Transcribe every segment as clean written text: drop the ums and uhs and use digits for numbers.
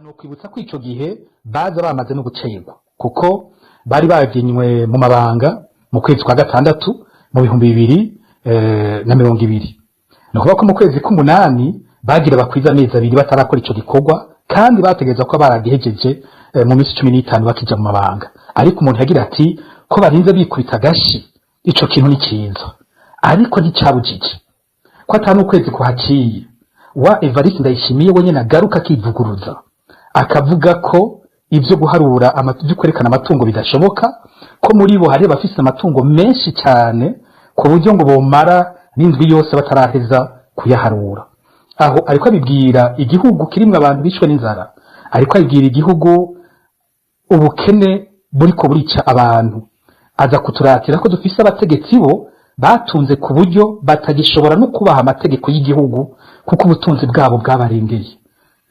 Hano kwibutsa ko ico gihe baza bamaze no gucerwa, kuko bari bagenywe mu mabanga mu kwezi kwa gatandatu mu 2020. Ni ukuvuga ko mu kwezi k'umunani bagira bakwiza amezi 2 batarakora ico gikorwa, kandi bategereza ko baragihejeje mu minsi 15 bakija mu mabanga. Ariko umuntu yagira ati ko barinze bikubita agashi, ico kintu ni ciza, ariko nticabujije ko atari ukwezi kuhaciye wa Evariste Ndayishimiye wenyine agaruka akivuguruza, akavuga ko ibyo guharura, ibyo kwerekana amatungo bidashoboka, ko muri bo hari abafise amatungo menshi cyane ku buryo ngo bomara n'indwi yose bataraheza kuyaharura. Aho ariko abibwira igihugu kirimwo abantu bishwe n'inzara, ariko abibwira igihugu ubukene buriko burica abantu. Aza kuturatira ko dufise abategetsi bo batunze ku buryo batagishobora no kubaha amategeko y'igihugu, kuko ubutunzi bwabo bwabarengeye.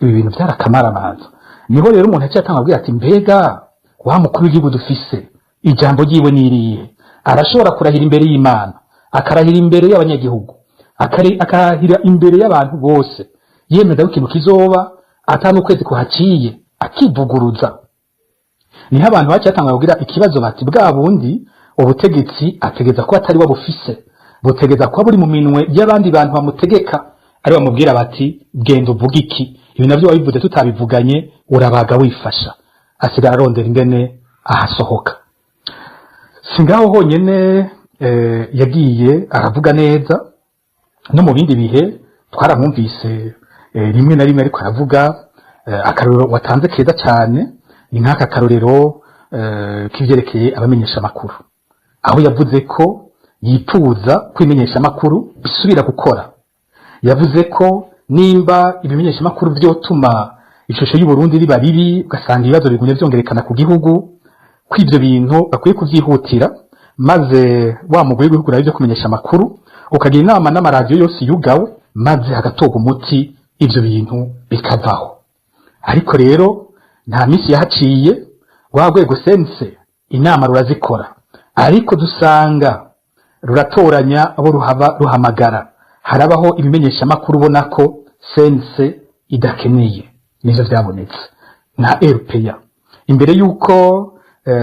Ibi bintu byarakamaramaza. Niho rero umuntu yaciye atanga abwira ati: mbega wa mukuru w'igihugu dufise, ijambo ryiwe ni irihe? Arashobora kurahira imbere y'Imana, akarahira imbere y'abanyagihugu, akarahira imbere y'abantu bose, yemeza ko ikintu kizoba, atanu ukwezi kuhaciye akivuguruza. Niho abantu baciye batanga kugira ikibazo bati: bwa bundi ubutegetsi ategeza kuba atari we bufise, butegeza kuba buri mu minwe y'abandi bantu bamutegeka, ari bamubwira bati: genda uvuge iki, ibi navyo wabivuze tutabivuganye, urabaga wifasha. Asigara arondera ingene ahasohoka. Si ngaho honyene yagiye aravuga neza, no mu bindi bihe twaramwumvise rimwe na rimwe ariko aravuga. Akarorero watanze keza cyane ni nk'aka karorero k'ivyerekeye abamenyesha amakuru, aho yavuze ko yifuza ko ibimenyeshamakuru bisubira gukora. Yavuze ko nimba ibimenyeshamakuru vyotuma ishusho y'Uburundi riba ribi, ugasanga ibibazo bigumye vyongerekana ku gihugu, ko ivyo bintu bakwiye kuvyihutira, maze wa mugwi w'igihugu ivyo kumenyesha amakuru ukagira inama n'amaradiyo yose yugawe, maze hagatorwa umuti, ivyo bintu bikavaho. Ariko rero nta minsi yahaciye, wa rwego CNC inama rurazikora, ariko dusanga ruratoranya abo ruhaba ruhamagara. Harabaho ibimenyeshamakuru ubona ko CNC idakeneye, nivyo vyabonetse nka RPA. Imbere yuko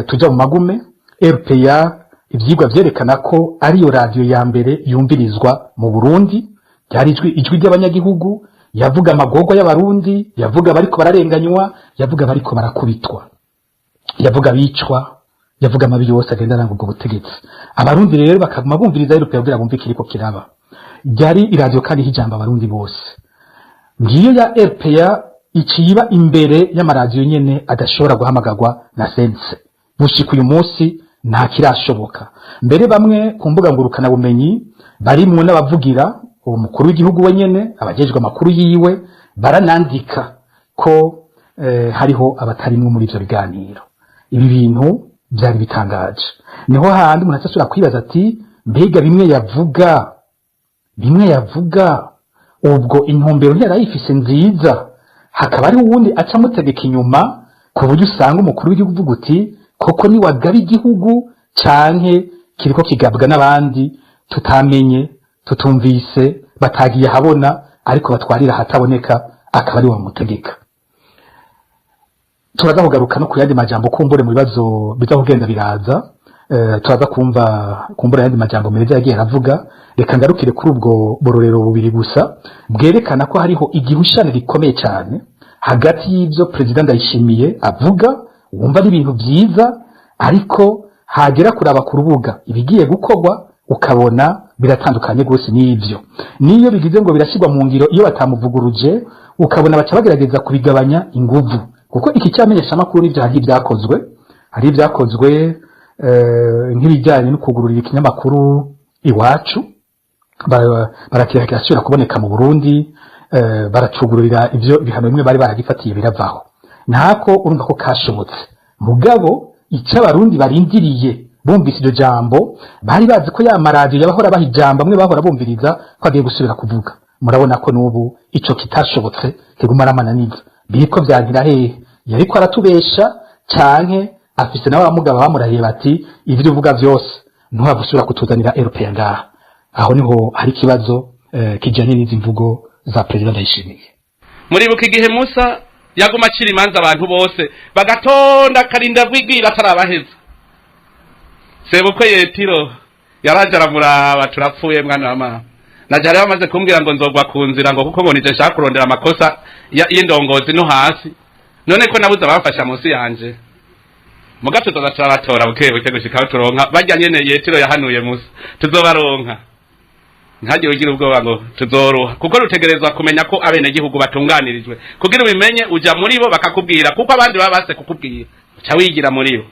tuja mu magume, RPA ivyigwa vyerekana ko ariyo radiyo ya mbere yumvirizwa mu Burundi. Ryari ijwi ry'abanyagihugu, yavuga amagorwa y'Abarundi, yavuga abariko bararenganywa, yavuga abariko barakubitwa, yavuga abicwa, yavuga amabi yose agenda aranga ubwo butegetsi. Abarundi rero bakaguma bumviriza RPA kugira bumve ikiriko kiraba. Ryari iradiyo kandi hijambo abarundi bose. Ngiyo ya RPA iciba imbere y'amaradiyo nyene adashobora guhamagarwa na CNC. Gushika uyu munsi nta kirashoboka. Mbere bamwe ku mbuga ngurukana bumenyi, barimwo n'abavugira uwo mukuru w'igihugu wenyene, abajejwe amakuru yiwe, baranandika ko hariho abatarimwo muri ivyo biganiro. Ibi bintu byari bitangaje. Niho handi umuntu asubira kwibaza ati: mbega bimwe yavuga, ubwo intumbero ntiyarayifise nziza, hakaba hari uwundi aca amutegeka inyuma, ku buryo usanga umukuru w'igihugu uvuga uti: koko ni wagaba igihugu, canke kiriko kigabwa n'abandi tutamenye, tutumvise, batagiye ahabona, ariko batwarira ahataboneka, akaba ari we bamutegeka? Turaza kugaruka no ku yandi majambo kumbure mu bibazo biza kugenda biraza. Turaza kumva kumbura ayandi majambo meza yagiye aravuga. Reka ngarukire kuri ubwo burorero bubiri gusa bwerekana ko hariho igihushane gikomeye cyane hagati y'ibyo Perezida Ndayishimiye avuga, wumva ari ibintu byiza, ariko hagera kuraba ku rubuga ibigiye gukorwa, ukabona biratandukanye rwose n'ibyo. Niyo bigize ngo birashyirwa mu ngiro, iyo batamuvuguruje, ukabona baca bagerageza kubigabanya inguvu. Kuko iki cyamenyeshamakuru n'ibyo hari ibyakozwe nk'ibijyanye no kugururira ikinyamakuru Iwacu, barakira kirasubira kuboneka mu Burundi, baracugururira ivyo ibihano bimwe bari baragifatiye biravaho. Ntako urumva ko kashobotse. Mugabo icyo Abarundi barindiriye bumvise iryo jambo, bari bazi ko ya maradiyo yabahora baha ijambo, amwe bahora bumviriza, ko agiye gusubira kuvuga. Murabona ko n'ubu ico kitashobotse, kiguma aramananiza. Biriko vyagira hehe? Yariko aratubesha, canke afise nawe abamugaba bamurahiye bati: ivyo uvuga vyose, ntuhava usubira kutuzanira RPA ngaha? Aho niho hari ikibazo kijanye n'izi mvugo za Perezida Ndayishimiye. Muribuka igihe Musa Yaguma acira imanza abantu bose bagatonda, akarinda bwigwira atarabaheza. Sebukwe Yetiro yaraje aramuraba: "Turapfuye, mwana wa mama." Naje hariho bamaze kumbwira ngo nzogwa ku nzira, ngo kuko ngo nije nshaka kurondera amakosa y'indongozi no hasi. None ko nabuze abamfasha munsi yanje? Muga tuzoza turabatora buke buke gushika aho turonka barya nyene Yetiro yahanuye Musa. Tuzobaronka, ntihagire ugira ubwoba ngo tuzoroha, kuko rutegerezwa kumenya ko abenegihugu batunganirijwe. Kugira ubimenye, uja muri bo bakakubwira, kuko abandi baba base kukubwira, uca wigira muri bo.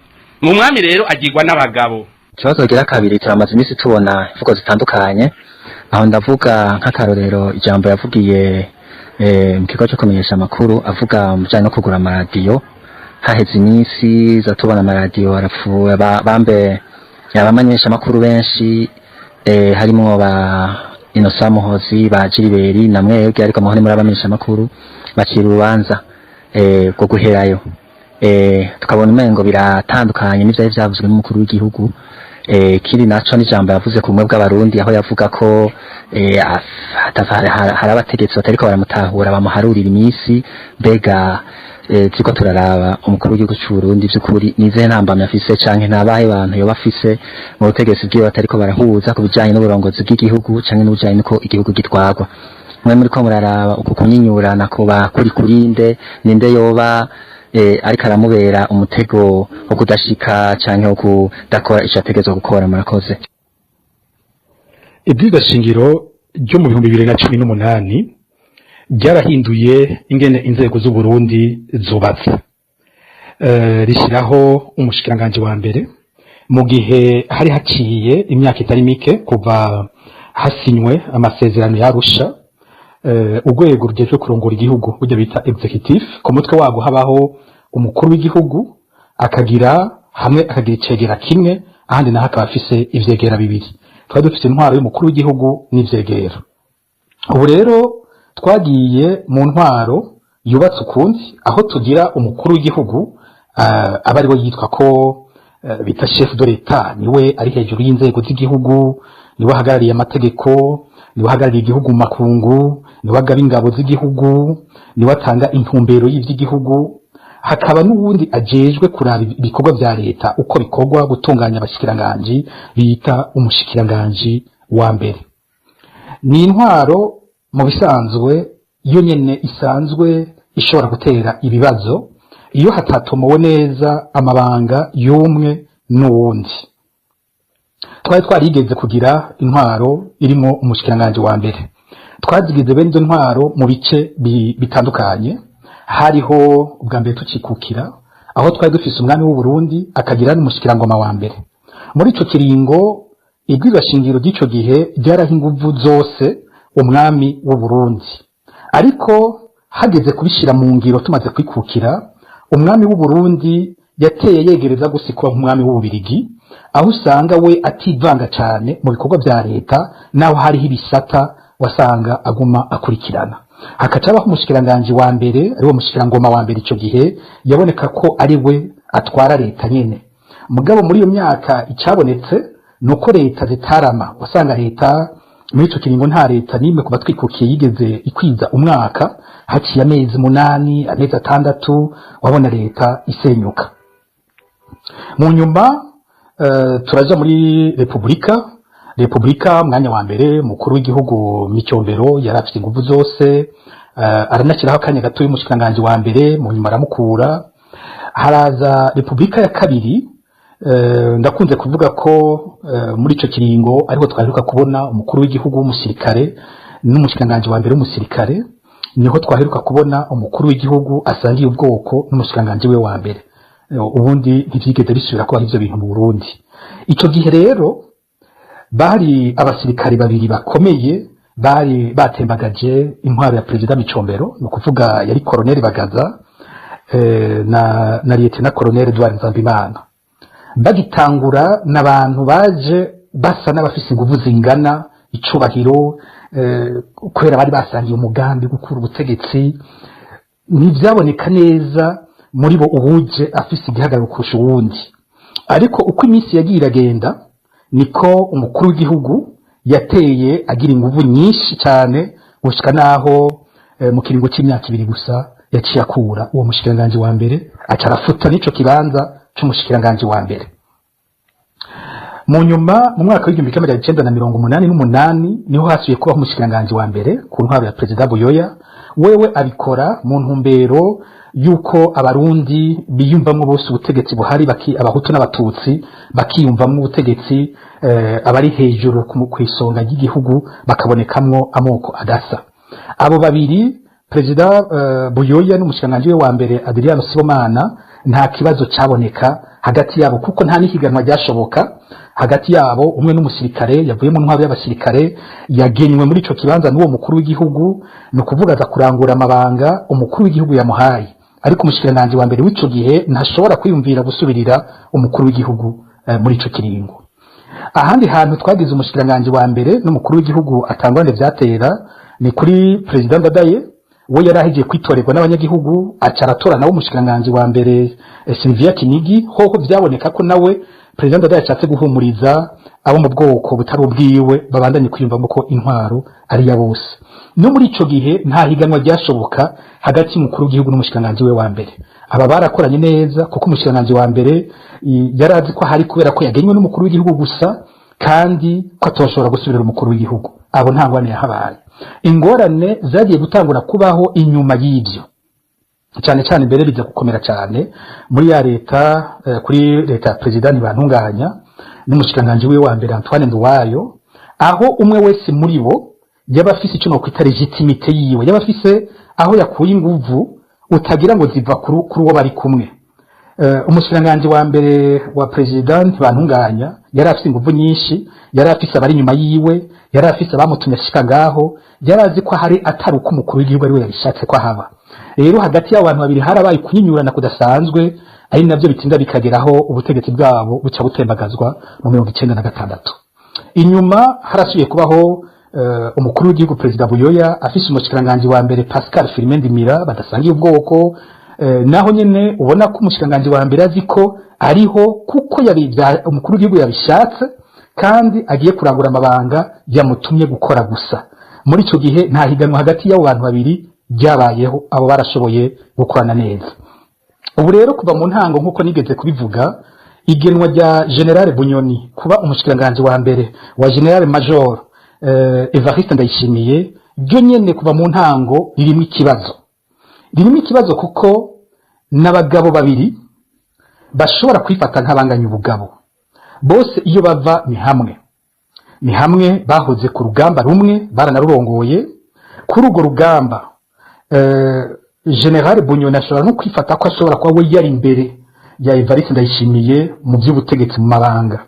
Mu mwami rero agirwa n'abagabo. Ikibazo kigira kabiri: turamaze iminsi tubona imvugo zitandukanye. Aho ndavuga nk'akarorero ijambo yavugiye mu kigo cyo kumenyesha amakuru, avuga mu bijanye no kugura amaradiyo. Haheze iminsi za tubona amaradiyo arapfuye, bambe abamenyesha amakuru benshi, harimwo ba Innocent Muhozi, ba Gilbert na mwebwe, ariko muho ni muri abamenyesha amakuru, bacira urubanza rwo guherayo. Tukabona umengo biratandukanye n'ivyari vyavuzwe n'umukuru w'igihugu. Kiri naco n'ijambo yavuze ku bumwe bw'Abarundi, aho yavuga ko hari abategetsi batariko baramutahura, bamuharurira iminsi. Mbega turiko turaraba umukuru w'igihugu c'u Burundi, vy'ukuri nizihe ntambamyi afise, canke ntabahe bantu yoba afise mu butegetsi bwiwe batariko barahuza ku bijanye n'uburongozi bw'igihugu canke n'ubujanye n'uko igihugu gitwarwa? Mwe muriko muraraba uku kunyinyurana kuba kuri kurinde, ninde yoba ariko aramubera umutego wo kudashika canke wo kudakora ico ategerezwa gukora? Murakoze. Ibwirizwa shingiro ryo mu 2018 ryarahinduye ingene inzego z'Uburundi zubatse, rishyiraho umushikiranganji wa mbere mu gihe hari haciye imyaka itari mike kuva hasinywe amasezerano y'Arusha. Urwego rujejwe kurongora igihugu, burya bita exécutif, ku mutwe warwo habaho umukuru w'igihugu, akagira hamwe akagira icegera kimwe, ahandi naho akaba afise ivyegera bibiri. Twari dufise intwaro y'umukuru w'igihugu n'ivyegera. Ubu rero twagiye mu ntwaro yubatse ukundi, aho tugira umukuru w'igihugu, aba ariwe yitwa ko bita chef de l'État. Niwe ari hejuru y'inzego z'igihugu, niwe ahagarariye amategeko, niwe ahagarariye igihugu mu makungu, niwe agaba ingabo z'igihugu, niwe atanga intumbero y'ivy'igihugu. Hakaba n'uwundi ajejwe kuraba ibikorwa vya leta uko bikorwa, gutunganya abashikiranganji, bita umushikiranganji wa mbere. Ni intwaro mu bisanzwe yo nyene isanzwe ishobora gutera ibibazo iyo hatatomowe neza amabanga y'umwe n'uwundi. Twari twarigeze kugira intwaro irimo umushikiranganji wa mbere. Twazigize bene izo ntwaro mu bice bitandukanye. Hariho ubwa mbere tukikukira, aho twari dufise umwami w'u Burundi akagira n'umushikirangoma wa mbere. Muri ico kiringo, ibwirizwa shingiro ry'ico gihe ryaraha inguvu zose umwami w'u Burundi. Ariko hageze kubishira mu ngiro, tumaze kwikukira, umwami w'u Burundi yateye yegereza gusa kuba nk'umwami w'Ububirigi, aho usanga we ativanga cyane mu bikorwa vya leta, naho hariho ibisata wasanga aguma akurikirana. Hakaca habaho umushikiranganji wa mbere, ariwo mushikirangoma wa mbere. Ico gihe yaboneka ko ari we atwara leta nyene. Mugabo muri iyo myaka icabonetse nuko leta zitarama. Wasanga leta muri ico kiringo, nta leta n'imwe kuva twikukiye yigeze ikwiza umwaka. Haciye amezi 8, amezi 6, wabona leta isenyuka. Mu nyuma turaja muri republika. Mwanya wa mbere, mukuru w'igihugu Micombero yari afite inguvu zose, aranashyiraho akanya gato y'umushikiranganji wa mbere, mu nyuma aramukura. Haraza republika ya kabiri. Ndakunze kuvuga ko muri ico kiringo ariho twaheruka kubona umukuru w'igihugu w'umusirikare n'umushikiranganji wa mbere w'umusirikare. Niho twaheruka kubona umukuru w'igihugu asangiye ubwoko n'umushikiranganji we wa mbere. Ubundi ntivyigeze bisubira kubaho ivyo bintu mu Burundi. Ico gihe rero bari abasirikare babiri bakomeye bari batembagaje intwaro ya perezida Micombero, ni ukuvuga yari colonel Bagaza na lieutenant colonel Edouard Nzambimana. Bagitangura n'abantu baje basa n'abafise inguvu zingana, icubahiro, kubera bari basangiye umugambi gukura ubutegetsi. Ntivyaboneka neza muri bo uwuje afise igihagararo kurusha uwundi. Ariko uko iminsi yagiye iragenda, niko umukuru w'igihugu yateye agira inguvu nyinshi cyane, gushika naho mu kiringo cy'imyaka 2 gusa Yaciye akura uwo mushikiranganji wa mbere, aca arafuta n'ico kibanza c'umushikiranganji wa mbere. Mu nyuma, mu mwaka w'1988, niho hasubiye kubaho umushikiranganji wa mbere ku ntwaro ya Perezida Buyoya. Wewe abikora mu ntumbero yuko Abarundi biyumvamwo bose ubutegetsi buhari, Abahutu n'Abatutsi bakiyumvamwo ubutegetsi, abari hejuru ku isonga ry'igihugu bakabonekamwo amoko adasa. Abo babiri, Perezida Buyoya n'umushikiranganji we wa mbere Adriano Sibomana, nta kibazo caboneka hagati yabo, kuko nta n'ihiganwa ryashoboka hagati yabo. Umwe n'umusirikare yavuye mu ntwaro y'abasirikare, yagenywe muri ico kibanza n'uwo mukuru w'igihugu, ni ukuvuga aza kurangura amabanga umukuru w'igihugu yamuhaye. Ariko umushikiranganji wa mbere w'ico gihe ntashobora kwiyumvira gusubirira umukuru w'igihugu muri ico kiringo. Ahandi hantu twagize umushikiranganji wa mbere n'umukuru w'igihugu atangwane vyatera ni kuri Perezida Ndadaye. We yari ahejeje kwitorerwa n'abanyagihugu, aca aratora nawe umushikiranganji wa mbere Sylvia Kinigi. Hoho vyaboneka ko nawe Perezida Ndadaye yashatse guhumuriza abo mu bwoko butari ubwiwe, babandanye kwiyumvamo ko intwaro ari iya bose. No muri ico gihe nta higanwa ryashoboka hagati y'umukuru w'igihugu n'umushikiranganji we wa mbere. Aba barakoranye neza, kuko umushikiranganji wa mbere yari azi ko ahari kubera ko yagenywe n'umukuru w'igihugu gusa, kandi ko atoshobora gusubirira umukuru w'igihugu. Abo nta ngorane yahabaye. Ingorane zagiye gutangura kubaho inyuma y'ivyo, cyane cyane mbere bijya gukomera cyane muri ya leta, kuri leta ya Perezida Ntibantunganya n'umushikiranganji wiwe wa mbere Antoine Nduwayo, aho umwe wese muri bo yaba afise icyo nokwita légitimité yiwe, yaba afise aho yakuye inguvu utagira ngo ziva kuri uwo bari kumwe. Umushikiranganji wa mbere wa Perezida Ntibantunganya yari afise inguvu nyinshi, yari afise abari inyuma yiwe, yari afise abamutumye ashika ngaho, yari azi ko hari atari uko umukuru w'igihugu ariwe yabishatse ko ahaba. Rero hagati y'abo bantu babiri harabaye kunyinyurana kudasanzwe, ari navyo bitinda bikageraho ubutegetsi bwabo buca butembagazwa mu 96. Inyuma harasubiye kubaho umukuru w'igihugu Perezida Buyoya afise umushikiranganji wa mbere Pascal Firmin Ndimira badasangiye ubwoko. Naho nyene ubona ko umushikiranganji wa mbere azi ko ariho kuko umukuru w'igihugu yabishatse, kandi agiye kurangura amabanga yamutumye gukora gusa. Muri ico gihe nta higanwa hagati y'abo bantu babiri ryabayeho, abo barashoboye gukorana neza. Ubu rero kuva mu ntango, nk'uko nigeze kubivuga, igenwa rya Général Bunyoni kuba umushikiranganji wa mbere wa Général Major Evariste Ndayishimiye, ryo nyene kuva mu ntango ririmo ikibazo. Ririmo ikibazo kuko n'abagabo babiri bashobora kwifata nk'abanganya ubugabo. Bose iyo bava ni hamwe, ni hamwe bahoze ku rugamba rumwe, baranarurongoye. Kuri urwo rugamba, Général Bunyoni ashobora no kwifata ko ashobora kuba we yari imbere ya Evariste Ndayishimiye mu by'ubutegetsi, mu mabanga.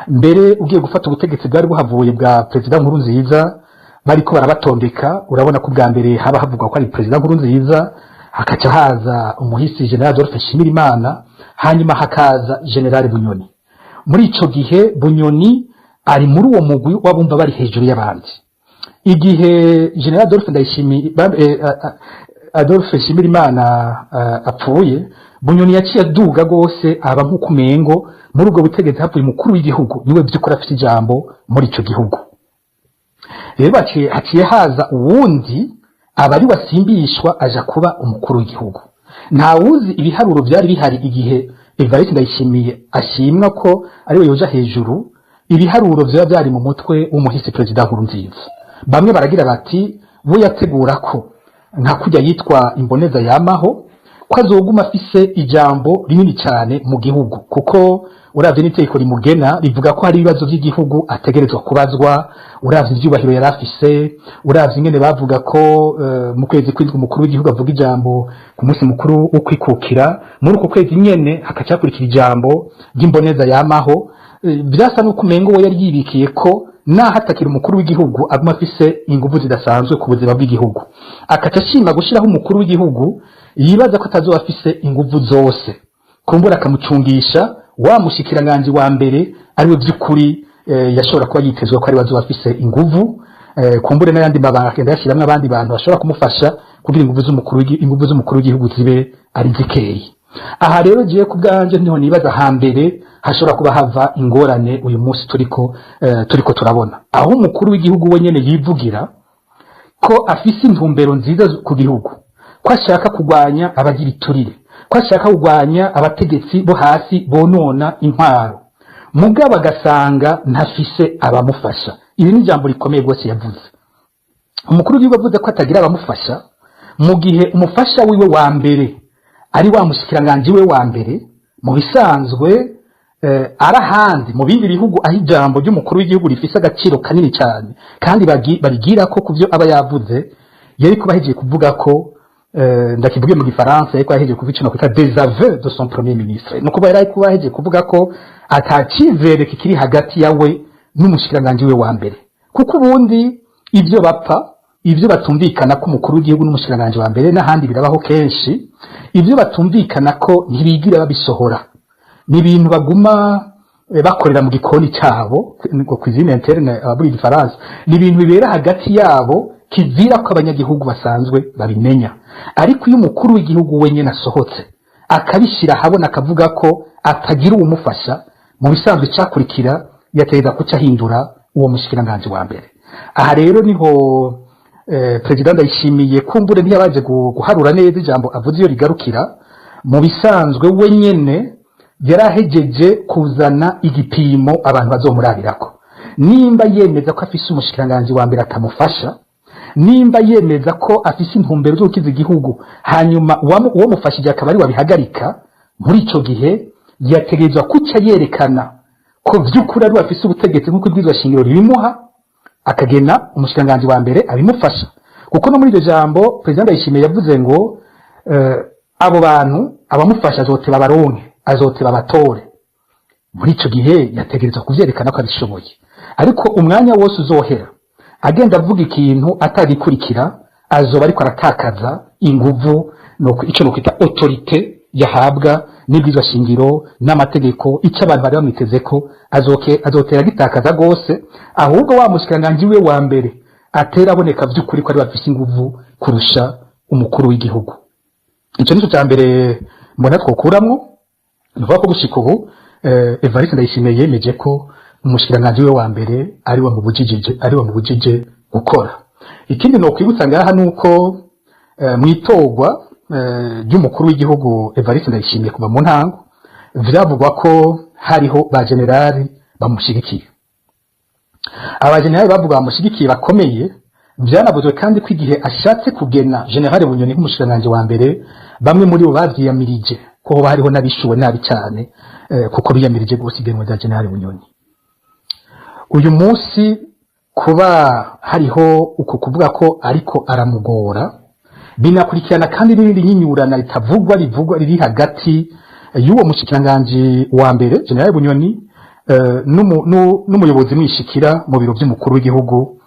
Mbere ugiye gufata ubutegetsi bwari buhavuye bwa Perezida Nkurunziza, bariko barabatondeka, urabona ko ubwa mbere haba havugwa ko ari Perezida Nkurunziza, hakaca haza umuhisi Général Adolphe Nshimirimana, hanyuma hakaza Général Bunyoni. Muri ico gihe Bunyoni ari muri uwo mugwi w'abumva bari hejuru y'abandi. Igihe Général Adolphe Ndayishimiye, Adolphe Nshimirimana apfuye, Bunyoni yaciye aduga gose, aba nk'uko umengo muri ubwo butegetsi hapfuye umukuru w'igihugu, niwe by'ukuri afite ijambo muri ico gihugu. Rero haciye haza uwundi aba ari wasimbishwa aja kuba umukuru w'igihugu. Ntawuzi ibiharuro byari bihari igihe Evariste Ndayishimiye ashimwa ko ariwe yoja hejuru, ibiharuro vyaba byari mu mutwe w'umuhisi Perezida Nkurunziza. Bamwe baragira bati we yategura ko nka kujya yitwa imboneza yamaho, ko azoguma afise ijambo rinini cyane mu gihugu, kuko uravye n'itegeko rimugena rivuga ko hari ibibazo by'igihugu ategerezwa kubazwa. Uravye ivyubahiro yari afise, uravye ingene bavuga ko mu kwezi kw'indwi umukuru w'igihugu avuga ijambo ku munsi mukuru wo kwikukira, muri uko kwezi nyene hakaca hakurikira ijambo ry'imboneza yamaho, vyasa n'uko umengo we yari yibikiye ko naho atakira umukuru w'igihugu aguma afise inguvu zidasanzwe ku buzima bw'igihugu, akaca ashima gushiraho umukuru w'igihugu yibaza ko atazoba afise inguvu zose, kumbura akamucungisha wa mushikiranganji wa mbere ariwe by'ukuri yashobora kuba yitezwe ko ari we azoba afise inguvu, kumbure n'ayandi mabanga akagenda yashiramwo abandi bantu bashobora kumufasha kugira inguvu z'umukuru w'igihugu zibe ari zikeyi. Aha rero giye ku bwanje niho nibaza hambere hashobora kuba hava ingorane uyu munsi turiko turabona, aho umukuru w'igihugu we nyene yivugira ko afise intumbero nziza ku gihugu, ko ashaka kurwanya abagira iturire, ko ashaka kurwanya abategetsi bo hasi bonona intwaro, mugabo agasanga ntafise abamufasha. Iri ni ijambo rikomeye rwose yavuze. Umukuru w'igihugu avuze ko atagira abamufasha, mu gihe umufasha wiwe wa mbere ari wa mushikiranganji we wa mbere. Mu bisanzwe ari ahandi mu bindi bihugu aho ijambo ry'umukuru w'igihugu rifise agaciro kanini cyane kandi barigira ko ku byo aba yavuze, yari kuba ahejeje kuvuga ko ndakivuge mu gifaransa, yari kuba ahejeje kuvuga ikintu kwita désaveu de son premier ministre. Ni ukuvuga yari kuba ahejeje kuvuga ko ata cyizere kikiri hagati yawe n'umushikiranganji we wa mbere, kuko ubundi ibyo bapfa, ibyo batumvikana ko umukuru w'igihugu n'umushikiranganji wa mbere, n'ahandi birabaho kenshi, ibyo batumvikana ko ntibigira babisohora, ni ibintu baguma bakorera mu gikoni cyabo, ngo cuisine interne abavuga igifaransa. Ni ibintu bibera hagati yabo, kizira ko abanyagihugu basanzwe babimenya. Ariko iyo umukuru w'igihugu wenyine asohotse akabishyira ahabona, akavuga ko atagira uwumufasha, mu bisanzwe icyakurikira yategeka kuca ahindura uwo mushikiranganji wa mbere. Aha rero niho perezida Ndayishimiye kumbure ntiyabaje guharura neza ijambo avuze iyo rigarukira. Mu bisanzwe we nyene yarahejeje kuzana igipimo abantu bazomurabirako: nimba yemeza ko afise umushikiranganji wa mbere atamufasha, nimba yemeza ko afise intumbero zo gukiza igihugu, hanyuma uwo mufashije akaba ari wabihagarika, muri ico gihe yategerezwa kuca yerekana ko vy'ukuri ari we afise ubutegetsi nk'uko ibwirizwa shingiro ribimuha, akagena umushikiranganji wa mbere abimufasha. Kuko no muri iryo jambo perezida Ndayishimiye yavuze ngo abo bantu abamufasha azoteba baronke, azoteba abatore. Muri ico gihe yategerezwa kuvyerekana ko abishoboye. Ariko umwanya wose uzohera agenda avuga ikintu atagikurikira, azoba ariko aratakaza inguvu, ico nokwita autorité yahabwa n'ibwirizwa shingiro n'amategeko. Icyo abantu bari bamwiteze ko azotera gitakaza rwose, ahubwo wa mushikiranganji we wa mbere atera aboneka vy'ukuri ko ari bafise inguvu kurusha umukuru w'igihugu. Ico nico ca mbere mbona twokuramwo. Ni ukuvuga ko gushika ubu Evariste Ndayishimiye yemeje ko umushikiranganji we wa mbere ari we mubujijije gukora. Ikindi nokwibutsa ngaha nuko mw'itorwa ry'umukuru w'igihugu Evariste Ndayishimiye, kuva mu ntango vyavugwa ko hariho ba generali bamushigikiye. Aba generali bavuga bamushigikiye bakomeye. Vyanavuzwe kandi ko igihe ashatse kugena generale Bunyoni nk'umushikiranganji wa mbere, bamwe muri bo bavyiyamirije, ko hoba hariho n'abishuwe nabi cyane kuko biyamirije gose igenwa rya generale Bunyoni. Uyu munsi kuba hariho uku kuvuga ko ariko aramugora, binakurikirana kandi n'irindi nyinyurana ritavugwa rivugwa riri hagati y'uwo mushikiranganji wa mbere generale Bunyoni n'umuyobozi mwishikira mu biro by'umukuru w'igihugu,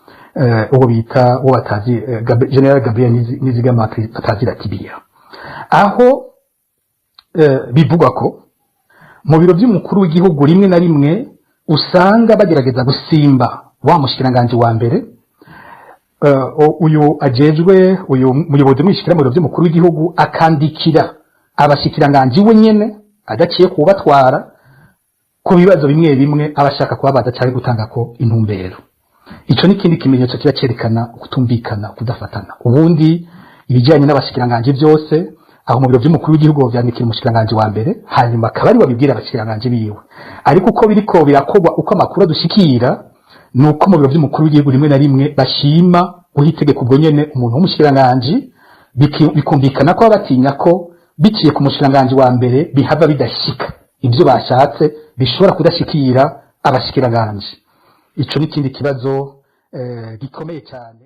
uwo bita, uwo batazi general Gabriel Nizigama batazira Tibiya, aho bivugwa ko mu biro by'umukuru w'igihugu rimwe na rimwe usanga bagerageza gusimba wa mushikiranganji wa mbere, uyu ajejwe, uyu muyobozi mwishikira mu biro by'umukuru w'igihugu, akandikira abashikiranganji we nyene adaciye kubatwara ku bibazo bimwe bimwe aba ashaka kubabaza cyangwa gutanga ko intumbero. Ico ni ikindi kimenyetso kiba cerekana kutumvikana, kudafatana. Ubundi ibijyanye n'abashikiranganji byose aho mu biro by'umukuru w'igihugu bavyandikira umushikiranganji wa mbere, hanyuma akaba ari babibwira abashikiranganji biwe. Ariko uko biriko birakorwa, uko amakuru adushikira, ni uko mu biro by'umukuru w'igihugu rimwe na rimwe bashima guha itegeko ubwo nyene umuntu w'umushikiranganji, bikumvikana ko baba batinya ko biciye ku mushikiranganji wa mbere bihava bidashika, ibyo bashatse bishobora kudashikira abashikiranganji. Ico ni ikindi kibazo gikomeye cyane.